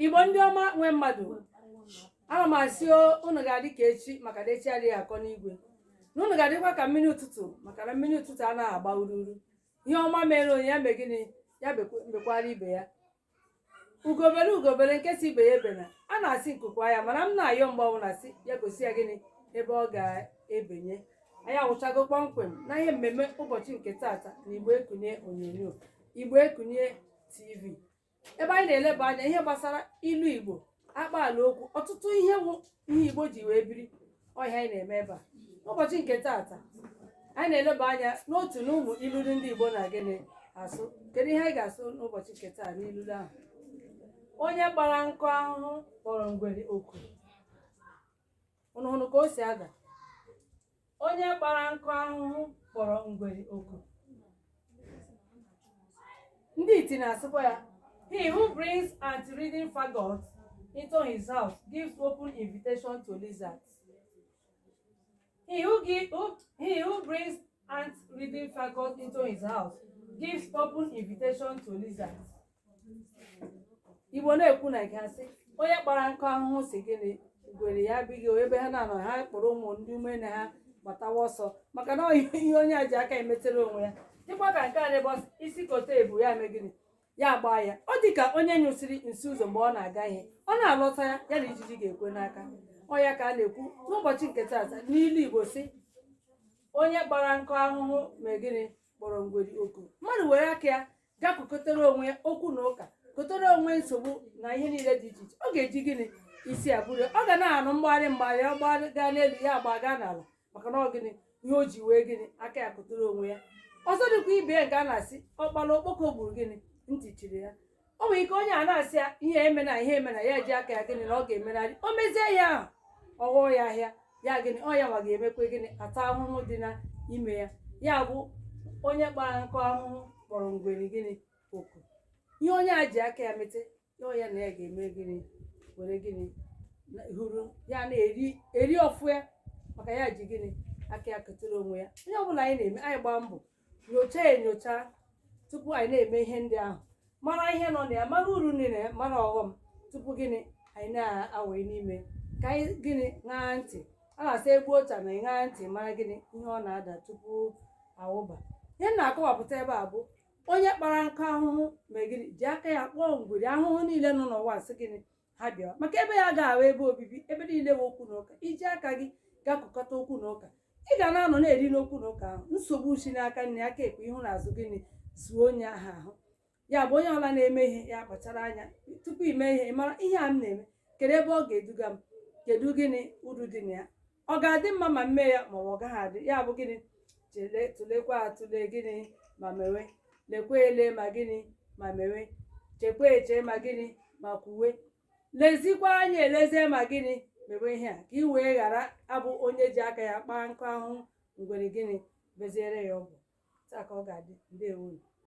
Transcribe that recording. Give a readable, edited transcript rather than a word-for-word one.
Igbo ndị ọma nwe mmadụ, ana m asị unu ga-adị ka echi, maka na echi adịghị akọ n'igwe, na unu ga-adịkwa ka mmiri ụtụtụ, maka na mmiri ụtụtụ anaghị agba ururu. Ihe ọma mere onye, ya mee gịnị? Ya mekwara ibe ya. Ugo bere, ugo bere, nke sị ibe ya ebena, a na-asị nku kwaa ya, mana m na-ayọ mgbe ọbụla sị ya gosi ya gịnị ebe ọ ga-ebenye. Anyị awụchago kpọmkwem na ihe mmemme ụbọchị nke tata na Igbo Ekunie onyonyo, Igbo Ekunie TV, ebe anyị na-eleba anya ihe gbasara ilu Igbo, akpaala okwu, ọtụtụ ihe wụ ihe Igbo ji wee biri ọhịa. Anyị na-eme ebe a n'ụbọchị nke tata, anyị na-eleba anya n'otu n'ụmụ ilulu ndị Igbo na gịnị asụ. Kedu ihe anyị ga-asụ n'ụbọchị nke taa n'ilulu ahụ? Onye kpara nkụ ahụhụ kpọrọ ngwere oku. Unu hụrụ ka o si ada? Onye kpara nkụ ahụhụ kpọrọ ngwere oku. Ndị iti na-asịkwa ya, "He who brings ant-ridden faggots into his house gives open invitation to lizards." He who brings ant-ridden faggots into his house gives open invitation to lizards. Igbo na-ekwu na nke ha sị, onye kpara nkụ ahụhụ si gịnị? Ngwere ya abịghị ebe ha na-anọ, ha kpọrọ ụmụ ndị umene ha gbatawa ọsọ, maka na ọ ihe onye a ji aka emetere onwe ya. Dịkwa ka nke a na-ebe isi kote ebu, ya mee gịnị? Ya gbaa ya. Ọ dị ka onye nyụsịrị nsi ụzọ mgbe ọ na-aga ihe, ọ na-alọta ya, ya na ijiji ga-ekwe n'aka. Ọ ya ka a na-ekwu n'ụbọchị nke tata n'ilu Igbo si, onye kpara nkụ ahụhụ mee gịnị? Kpọrọ ngwere oku. Mmadụ were aka ya gaa kokotere onwe ya okwu na ụka, kotere onwe nsogbu na ihe niile dị iche iche, ọ ga-eji gịnị isi abụrụ? Ọ ga na-anụ mgbagharị mgbagharị, ọ gbaa gaa n'elu, ya agba gaa n'ala, maka na ọ gịnị ihe o ji wee gịnị aka ya kotere onwe ya. Ọzọ dịkwa ibe ya, nke a na-asị, ọkpara okpoko gburu gịnị? Ntị chiri ya. O nwere ike onye a na-asị ya ihe emena, ihe emena, ya eji aka ya gịnị na ọ ga-emenarị. O mezie ya ahụ, ọ ghọọ ya ahịa ya gịnị? Ọ ya nwa ga-emekwe gịnị? Ata ahụhụ dị n'ime ya. Ya bụ, onye kpara nkụ ahụhụ kpọrọ ngwere gịnị? Oku. Ihe onye a ji aka ya mete ya, ọ ya na ya ga-eme gịnị? Were gịnị hụrụ ya na-eri eri ọfụ ya, maka ya ji gịnị aka ya ketere onwe ya. Onye ọbụla anyị na-eme, anyị gbaa mbọ nyochaa enyocha tupu anyị na-eme ihe ndị ahụ, mara ihe nọ na ya, mara uru dị na ya, mara ọghọm, tupu gịnị anyị na-awee n'ime. Ka anyị gịnị ṅaa ntị. A na-asị egbu ocha na ṅaa ntị mara gịnị ihe ọ na-ada tupu awụba. Ihe m na-akọwapụta ebe a bụ, onye kpara nkụ ahụhụ mee gịnị? Ji aka ya kpọọ ngwere ahụhụ niile nọ n'ụwa, sị gịnị? Ha bịawa, maka ebe ya ga-ahụ ebe obibi, ebe niile bụ okwu na ụka. Iji aka gị gakọkọta okwu na ụka, ị ga na-anọ na-eri n'okwu na ụka ahụ. Nsogbu si n'aka nne, aka ekpe, ihu na azụ gịnị zuo onye ahụ ahụ. Ya bụ, onye ọbụla na-eme ihe, ya kpachara anya tupu ime ihe. Ị mara ihe a m na-eme, kedu ebe ọ ga-eduga m? Kedu gịnị uru dị na ya? Ọ ga-adị mma ma m mee ya, ma ọ gaghị adị? Ya bụ gịnị? Chele, tụlekwa atụle gịnị ma mewe, lekwa ele ma gịnị ma mewe, chekwa eche ma gịnị ma kwuwe, lezikwa anya elezie ma gịnị mewe ihe a, ka ị wee ghara abụ onye ji aka ya kpaa nkụ ahụhụ, ngwere gịnị beziere ya ọgwụ. Taa ka ọ ga-adị. Ndewonu.